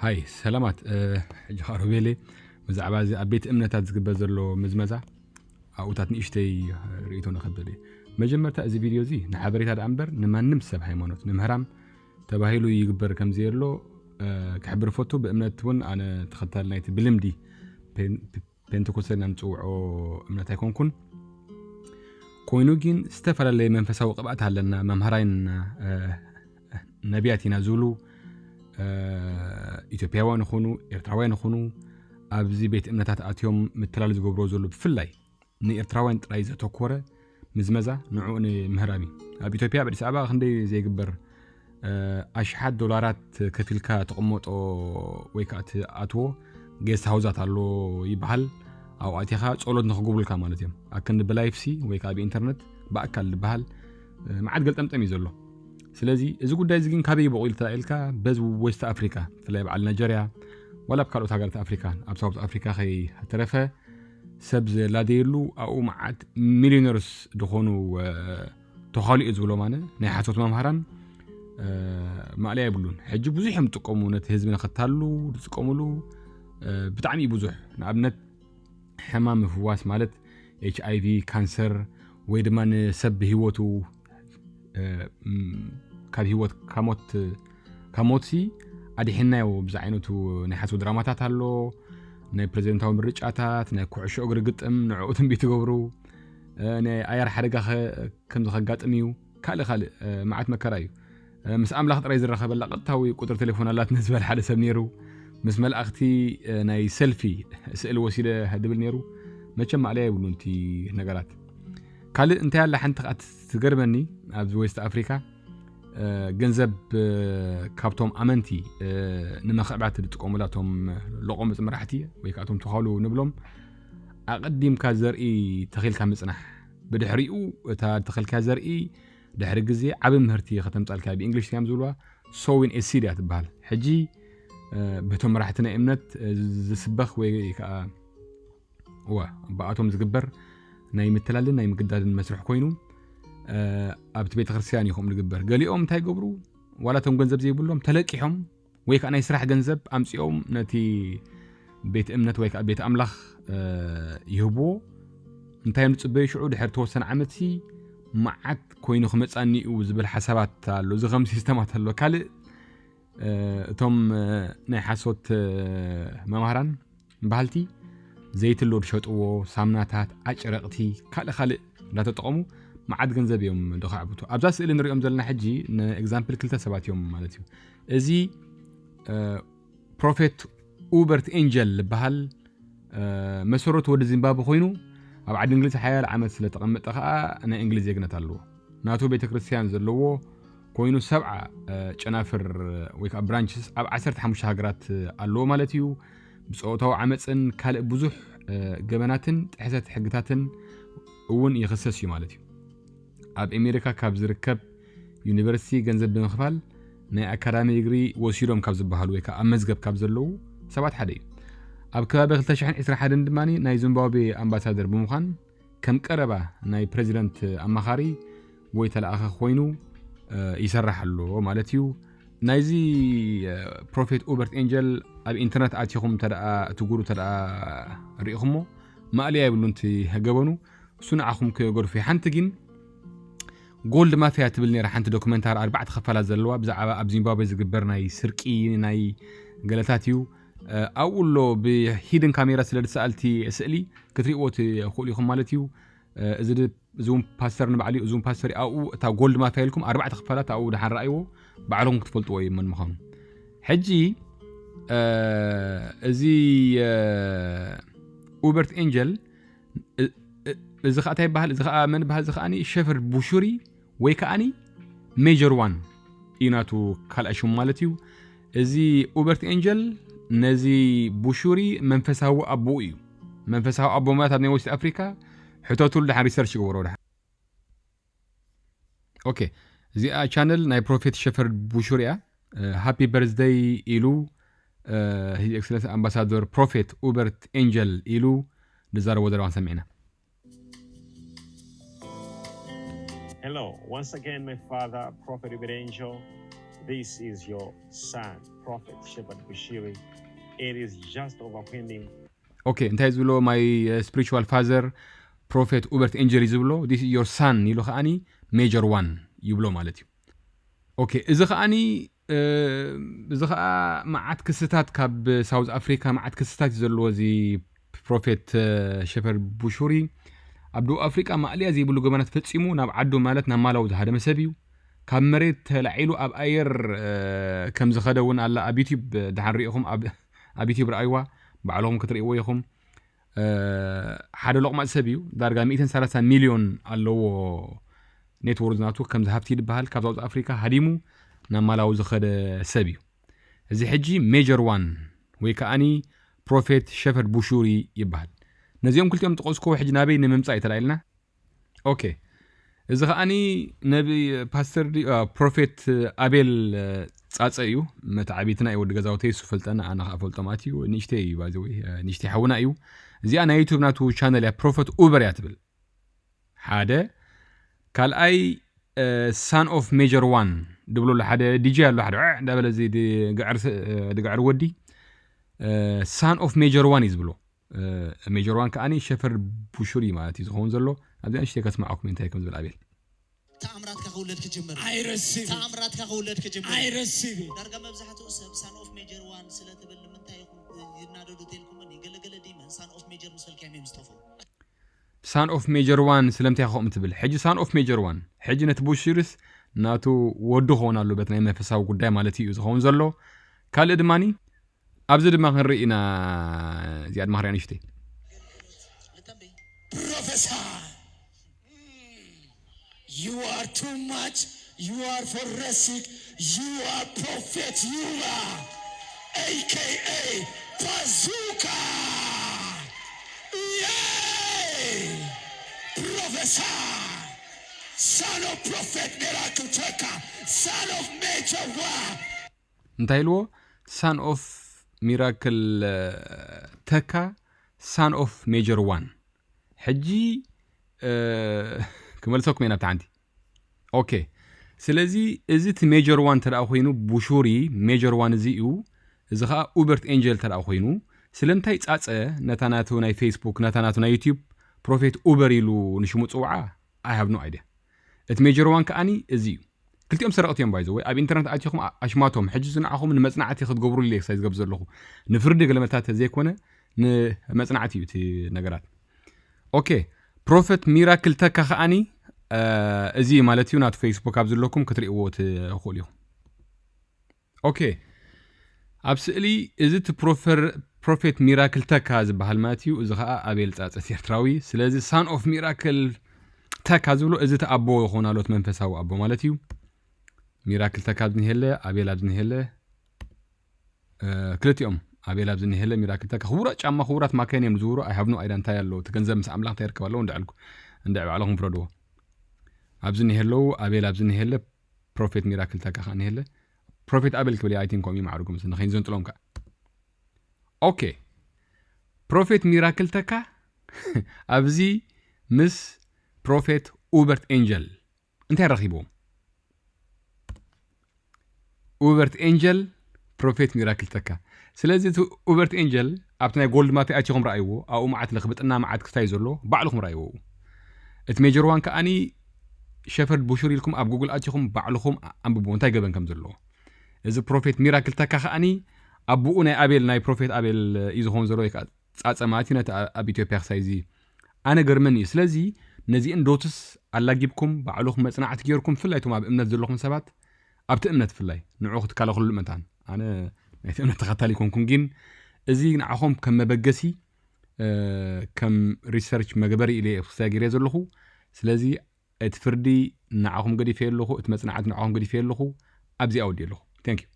ሃይ ሰላማት። ሕጂ ኸዓ ሮቤሌ ብዛዕባ እዚ ኣብ ቤት እምነታት ዝግበር ዘሎ ምዝመዛ ኣብኡታት ንእሽተይ ርእይቶ ንኸብል እየ። መጀመርታ፣ እዚ ቪድዮ እዚ ንሓበሬታ ደኣ እምበር ንማንም ሰብ ሃይማኖት ንምህራም ተባሂሉ ይግበር ከም ዘየሎ ክሕብር ፈቱ። ብእምነት እውን ኣነ ተኸታሊ ናይቲ ብልምዲ ፔንቴኮስተ ኢልና ንፅውዖ እምነት ኣይኮንኩን። ኮይኑ ግን ዝተፈላለየ መንፈሳዊ ቅብኣት ኣለና፣ መምሃራይና ነቢያት ኢና ዝብሉ ኢትዮጵያውያን ይኹኑ ኤርትራውያን ይኹኑ ኣብዚ ቤት እምነታት ኣትዮም ምትላል ዝገብርዎ ዘሎ ብፍላይ ንኤርትራውያን ጥራይ ዘተኮረ ምዝመዛ ንዕኡ ንምህራም እዩ። ኣብ ኢትዮጵያ ኣብ ኣዲስ ኣበባ ክንደይ ዘይግበር ኣሽሓት ዶላራት ከፊልካ ትቕመጦ ወይ ከዓ ትኣትዎ ጌስት ሃውዛት ኣሎ ይበሃል። ኣብኡ ኣቲኻ ጸሎት ንኽግብሩልካ ማለት እዮም። ኣክንዲ ብላይፍሲ ወይ ከዓ ብኢንተርነት ብኣካል ዝበሃል መዓት ገልጠምጠም እዩ ዘሎ። ስለዚ እዚ ጉዳይ እዚ ግን ካበይ በቑሉ ተላኢልካ በዚ ዌስት ኣፍሪካ ብፍላይ በዓል ናይጀርያ ዋላ ኣብ ካልኦት ሃገራት ኣፍሪካ ኣብ ሳውት ኣፍሪካ ከይተረፈ ሰብ ዘላደየሉ ኣብኡ መዓት ሚሊዮነርስ ዝኾኑ ተኻሉ እዩ ዝብሎም ኣነ ናይ ሓሶት መምሃራን ማእለያ የብሉን። ሕጂ ብዙሕ እዮም ዝጥቀሙ ነቲ ህዝቢ ንኸታሉ ዝጥቀሙሉ ብጣዕሚ እዩ ብዙሕ። ንኣብነት ሕማም ምፍዋስ ማለት ኤች ኣይ ቪ፣ ካንሰር ወይ ድማ ንሰብ ብህይወቱ ካብ ህይወት ካብ ሞት ካብ ሞትሲ ኣድሒናዮ ብዛ ዓይነቱ ናይ ሓሶት ድራማታት ኣሎ። ናይ ፕሬዚደንታዊ ምርጫታት፣ ናይ ኩዕሾ እግሪ ግጥም ንዕኡ ትንቢት ትገብሩ፣ ናይ ኣየር ሓደጋ ከምዚ ከጋጥም እዩ። ካልእ ካልእ መዓት መከራ እዩ። ምስ ኣምላኽ ጥራይ ዝረኸበላ ቀጥታዊ ቁፅሪ ቴሌፎን ኣላትኒ ዝበል ሓደ ሰብ ነይሩ። ምስ መላእኽቲ ናይ ሰልፊ ስእሊ ወሲደ ድብል ነይሩ። መቸም ማእለያ የብሉን እቲ ነገራት። ካልእ እንታይ ኣላ ሓንቲ ከኣ ትገርመኒ ኣብዚ ዌስት ኣፍሪካ ገንዘብ ካብቶም ኣመንቲ ንመኽዕባት ዝጥቀሙላ እቶም ለቆምፅ መራሕቲ ወይ ከዓ እቶም ተኻሉ ንብሎም ኣቐዲምካ ዘርኢ ተኺልካ ምፅናሕ ብድሕሪኡ እታ ተኸልካ ዘርኢ ድሕሪ ግዜ ዓቢ ምህርቲ ከተምጻልካ ብእንግሊሽ እዮም ዝብልዋ ሶዊን ኤሲድ እያ ትበሃል። ሕጂ በቶም መራሕቲ ናይ እምነት ዝስበኽ ወይ ከዓ እዋ ብኣቶም ዝግበር ናይ ምትላልን ናይ ምግዳልን መስርሕ ኮይኑ ኣብቲ ቤተ ክርስቲያን እዩ ከምኡ ዝግበር። ገሊኦም እንታይ ይገብሩ? ዋላ እቶም ገንዘብ ዘይብሎም ተለቂሖም ወይ ከዓ ናይ ስራሕ ገንዘብ ኣምፂኦም ነቲ ቤት እምነት ወይ ከዓ ቤት ኣምላኽ ይህብዎ። እንታይ እዮም ዝፅበዩ? ሽዑ ድሕሪ ተወሰነ ዓመትሲ መዓት ኮይኑ ክመፃኒ እዩ ዝብል ሓሳባት ኣሎ። እዚ ከም ሲስተማት ኣሎ። ካልእ እቶም ናይ ሓሶት መምሃራን በሃልቲ ዘይቲ ኣሎ ዝሸጥዎ፣ ሳምናታት፣ ኣጭረቕቲ፣ ካልእ ካልእ እንዳተጠቐሙ መዓት ገንዘብ እዮም ዝኸዕብቱ። ኣብዛ ስእሊ ንሪኦም ዘለና ሕጂ ንኤግዛምፕል ክልተ ሰባት እዮም ማለት እዩ። እዚ ፕሮፌት ኡበርት ኤንጀል ዝበሃል መሰረቱ ወዲ ዚምባብወ ኮይኑ ኣብ ዓዲ እንግሊዝ ሓያል ዓመት ስለ ተቐመጠ ከዓ ናይ እንግሊዝ ዜግነት ኣለዎ። ናቱ ቤተ ክርስቲያን ዘለዎ ኮይኑ ሰብዓ ጨናፍር ወይ ከዓ ብራንችስ ኣብ ዓሰርተ ሓሙሽተ ሃገራት ኣለዎ ማለት እዩ። ብፆታዊ ዓመፅን ካልእ ብዙሕ ገበናትን ጥሕሰት ሕግታትን እውን ይኽሰስ እዩ ማለት እዩ። ኣብ ኣሜሪካ ካብ ዝርከብ ዩኒቨርሲቲ ገንዘብ ብምኽፋል ናይ ኣካዳሚ ዲግሪ ወሲዶም ካብ ዝበሃሉ ወይ ከዓ ኣብ መዝገብ ካብ ዘለዉ ሰባት ሓደ እዩ። ኣብ ከባቢ ክልተ ሽሕን ዕስራን ሓደን ድማ ናይ ዚምባብዌ ኣምባሳደር ብምዃን ከም ቀረባ ናይ ፕሬዚደንት ኣማኻሪ ወይ ተለኣኸ ኮይኑ ይሰርሕ ኣሎ ማለት እዩ። ናይዚ ፕሮፌት ኡበርት ኤንጀል ኣብ ኢንተርነት ኣቲኹም ተደኣ እቲ ጉሩ ተደኣ ሪኢኹሞ ማእለያ የብሉን እቲ ገበኑ። እሱ ንዓኹም ክገድፎ እዩ። ሓንቲ ግን ጎልድ ማፍያ ትብል ነይራ ሓንቲ ዶክመንታሪ ኣርባዕተ ክፋላት ዘለዋ ብዛዕባ ኣብ ዚምባብዌ ዝግበር ናይ ስርቂ ናይ ገለታት እዩ። ኣብኡ ኣሎ ብሂድን ካሜራ ስለ ዝሰኣልቲ ስእሊ ክትሪእዎ ትኽእሉ ኢኹም ማለት እዩ። እዚ እውን ፓስተር ንባዕሉ እዩ። እዚ እውን ፓስተር ኣብኡ እታ ጎልድ ማፍያ ኢልኩም ኣርባዕተ ክፋላት ኣብኡ ድሓን ረኣይዎ ባዕልኹም ክትፈልጥዎ እዩ መን ምዃኑ። ሕጂ እዚ ኡበርት ኤንጀል እዚ ከዓ እንታይ ይበሃል? እዚ ከዓ መን ይበሃል? እዚ ከዓኒ ሸፈርድ ቡሹሪ ወይ ከዓኒ ሜጀር ዋን እዩ ናቱ ካልኣይ ሽሙ ማለት እዩ። እዚ ኡበርት ኤንጀል ነዚ ቡሹሪ መንፈሳዊ ኣቦኡ እዩ። መንፈሳዊ ኣቦ ማለት ኣብ ናይ ዌስት ኣፍሪካ ሕተቱሉ ድሓን ሪሰርች ግበሮ ድሓን። ኦኬ፣ እዚኣ ቻነል ናይ ፕሮፌት ሸፈርድ ቡሹሪ እያ። ሃፒ በርዝደይ ኢሉ ሂዝ ኤክሰለንስ ኣምባሳደር ፕሮፌት ኡበርት ኤንጀል ኢሉ ዝዛረቦ ዘረባን ሰሚዕና። Hello, once again, my father, Prophet Uberangel, This is your son, Prophet Shepherd Bushiri. It is just overwhelming. Okay, እንታይ ዝብሎ my spiritual father Prophet Hubert Angel እዩ ዝብሎ። This is your son ኢሉ ከዓኒ major one ይብሎ ማለት እዩ። Okay, እዚ ከዓኒ እዚ ከዓ መዓት ክስታት ካብ ሳውዝ ኣፍሪካ መዓት ክስታት እዩ ዘለዎ እዚ ፕሮፌት ሸፈርድ ቡሹሪ። ኣብ ደቡብ ኣፍሪቃ ማእለያ ዘይብሉ ገበናት ፈፂሙ ናብ ዓዱ ማለት ናብ ማላዊ ዝሃደመ ሰብ እዩ። ካብ መሬት ተላዒሉ ኣብ ኣየር ከም ዝኸደ እውን ኣላ ኣብ ዩቲብ ድሓን ሪኢኹም ኣብ ዩቲብ ረኣይዋ ባዕልኹም ክትርእይዎ ኢኹም። ሓደ ሎቕማፅ ሰብ እዩ። ዳርጋ ሚእትን ሰላሳ ሚልዮን ኣለዎ ኔትወርክ ናቱ ከምዚ ሃብቲ ይድበሃል ካብ ሳውዝ ኣፍሪካ ሃዲሙ ናብ ማላዊ ዝኸደ ሰብ እዩ። እዚ ሕጂ ሜጀር ዋን ወይ ከዓኒ ፕሮፌት ሸፈርድ ቡሹሪ ይበሃል። ነዚኦም ክልቲኦም ዝጠቐስኩዎ ሕጂ ናበይ ንምምፃእ እዩ ተላኢልና። ኦኬ፣ እዚ ከዓኒ ነቢ ፓስተር ፕሮፌት ኣቤል ፃፀ እዩ። መተዓቢትና እዩ፣ ወዲ ገዛውተይ እሱ ፈልጠና፣ ኣነ ከዓ ፈልጦ ማለት እዩ። ንእሽተይ እዩ ባዘወይ፣ ንእሽተይ ሓውና እዩ። እዚኣ ናይ ዩቱብ ናቱ ቻነል እያ፣ ፕሮፌት ኡበር እያ ትብል። ሓደ ካልኣይ ሳን ኦፍ ሜጀር ዋን ድብሎ ኣሎ ሓደ ዲጂ ኣሎ ሓደ ዕዕ እንዳበለ እዚ ድግዕር ወዲ ሳን ኦፍ ሜጀር ዋን እዩ ዝብሎ። ሜጀር ዋን ከዓኒ ሸፈርድ ቡሹሪ ማለት እዩ ዝኸውን ዘሎ። ኣብዚኣ ንሽተይ ከስማዓኩም እንታይ ከም ዝብል ኣቤል። ተኣምራትካ ክውለድ ክጅምር I receive it. ተኣምራትካ ክውለድ ክጅምር I receive it. ዳርጋ መብዛሕትኡ ሰብ ሳን ኦፍ ሜጀር ዋን ስለ ትብል ንምንታይ ይኹን ይናደዱ ተልኩምን ገለገለ ዲመን ሳን ኦፍ ሜጀር ምስ በልካዮም እዮም ዝጠፍኡ ሳን ኦፍ ሜጀር ዋን ስለምንታይ ከምኡ ትብል? ሕጂ ሳን ኦፍ ሜጀር ዋን ሕጂ ነቲ ቡሽርስ ናቱ ወዱ ክኸውን ኣሎ በቲ ናይ መንፈሳዊ ጉዳይ ማለት እዩ ዝኸውን ዘሎ። ካልእ ድማኒ ኣብዚ ድማ ክንርኢ ኢና። እዚኣ ድማ ክንሪኣ ንሽተይ ልተንበይ Prophesy. You are too much. You are for Resik. You are Prophet Yuba, A K A Bazooka. Yay! Prophesy. Son of Prophet Miracle Taker. Son of Major One. እንታይ ኢልዎ? ሳን ኦፍ ሚራክል ተካ ሳን ኦፍ ሜጀር ዋን። ሕጂ ክመልሰኩም እየ ናብቲ ሓንቲ። ኦኬ፣ ስለዚ እዚ እቲ ሜጀር ዋን ተደኣ ኮይኑ ቡሹሪ ሜጀር ዋን እዚ እዩ። እዚ ከዓ ኡበርት ኤንጀል ተደኣ ኮይኑ ስለምንታይ ፃፀ ነታ ናቱ ናይ ፌስቡክ ነታ ናቱ ናይ ዩቲዩብ ፕሮፌት ኡበር ኢሉ ንሽሙ ፅውዓ? I have no idea። እቲ ሜጀር ዋን ከዓኒ እዚ እዩ። ክልቲኦም ሰረቕቲ እዮም ባይዘ ወይ ኣብ ኢንተርነት ኣቲኹም ኣሽማቶም ሕጂ ዝንዓኹም ንመፅናዕቲ ክትገብሩ ኢለ ክሳይ ዝገብር ዘለኹ ንፍርዲ ገለመታት ዘይኮነ ንመፅናዕቲ እዩ እቲ ነገራት። ኦኬ፣ ፕሮፌት ሚራክል ተካ ከዓኒ እዚ ማለት እዩ ናቱ ፌስቡክ ኣብ ዘለኩም ክትርእይዎ ትኽእሉ ኢኹም። ኦኬ፣ ኣብ ስእሊ እዚ እቲ ፕሮፌት ሚራክል ተካ ዝበሃል ማለት እዩ። እዚ ከዓ ኣቤል ፃፀት ኤርትራዊ። ስለዚ ሳን ኦፍ ሚራክል ተካ ዝብሎ እዚ እቲ ኣቦ ይኾን ኣሎት መንፈሳዊ ኣቦ ማለት እዩ። ሚራክል ተካ ኣብዚ ንሄለ ኣቤል ኣብዚ ንሄለ ክልቲኦም ኣቤል ኣብዚ ንሄለ ሚራክል ተካ ክቡራት ጫማ ክቡራት ማካይን እዮም ዝውሩ። I have no idea እንታይ ኣሎ እቲ ገንዘብ ምስ ኣምላኽ እንታይ ይርከብ ኣለዎ እንዳ ዕልኩ እንዳ ባዕልኹም ፍረድዎ። ኣብዚ ንሄለዉ ኣቤል ኣብዚ ንሄለ ፕሮፌት ሚራክል ተካ ከዓ ንሄለ ፕሮፌት ኣቤል ክብል I think ከምኡ ማዕርጉ ምስ ንኸይን ዘንጥሎም ከዓ ኦኬ ፕሮፌት ሚራክል ተካ ኣብዚ ምስ ፕሮፌት ኡበርት ኤንጀል እንታይ ረኺብዎም? ኡበርት ኤንጀል ፕሮፌት ሚራክል ተካ። ስለዚ እቲ ኡበርት ኤንጀል ኣብቲ ናይ ጎልድ ማፕ ኣቲኹም ረኣይዎ። ኣብኡ መዓት ለኽብጥና መዓት ክስታይ ዘሎ ባዕልኹም ረኣይዎ። እቲ ሜጀር ዋን ከዓኒ ሸፈርድ ቡሹር ኢልኩም ኣብ ጉግል ኣቲኹም ባዕልኹም ኣንብቡ እንታይ ገበን ከም ዘለዎ። እዚ ፕሮፌት ሚራክል ተካ ከዓኒ ኣቦኡ ናይ ኣቤል ናይ ፕሮፌት ኣቤል እዩ ዝኸውን ዘሎ ወይ ከዓ ፃፀ ማለት እዩ ነቲ ኣብ ኢትዮጵያ ክሳይ እዚ ኣነ ገርመኒ እዩ። ስለዚ ነዚአን ዶትስ ኣላጊብኩም ባዕልኹም መፅናዕቲ ጌርኩም ብፍላይ እቶም ኣብ እምነት ዘለኹም ሰባት ኣብቲ እምነት ብፍላይ ንዑ ክትከላኸሉ መታን ኣነ ናይቲ እምነት ተኸታሊ ኣይኮንኩን ግን እዚ ንዓኹም ከም መበገሲ ከም ሪሰርች መግበሪ ኢለ ክሳይ ገይረ ዘለኹ። ስለዚ እቲ ፍርዲ ንዓኹም ገዲፈ ኣለኹ፣ እቲ መፅናዕቲ ንዓኹም ገዲፈ ኣለኹ። ኣብዚኣ ወዲ ኣለኹ። Thank you።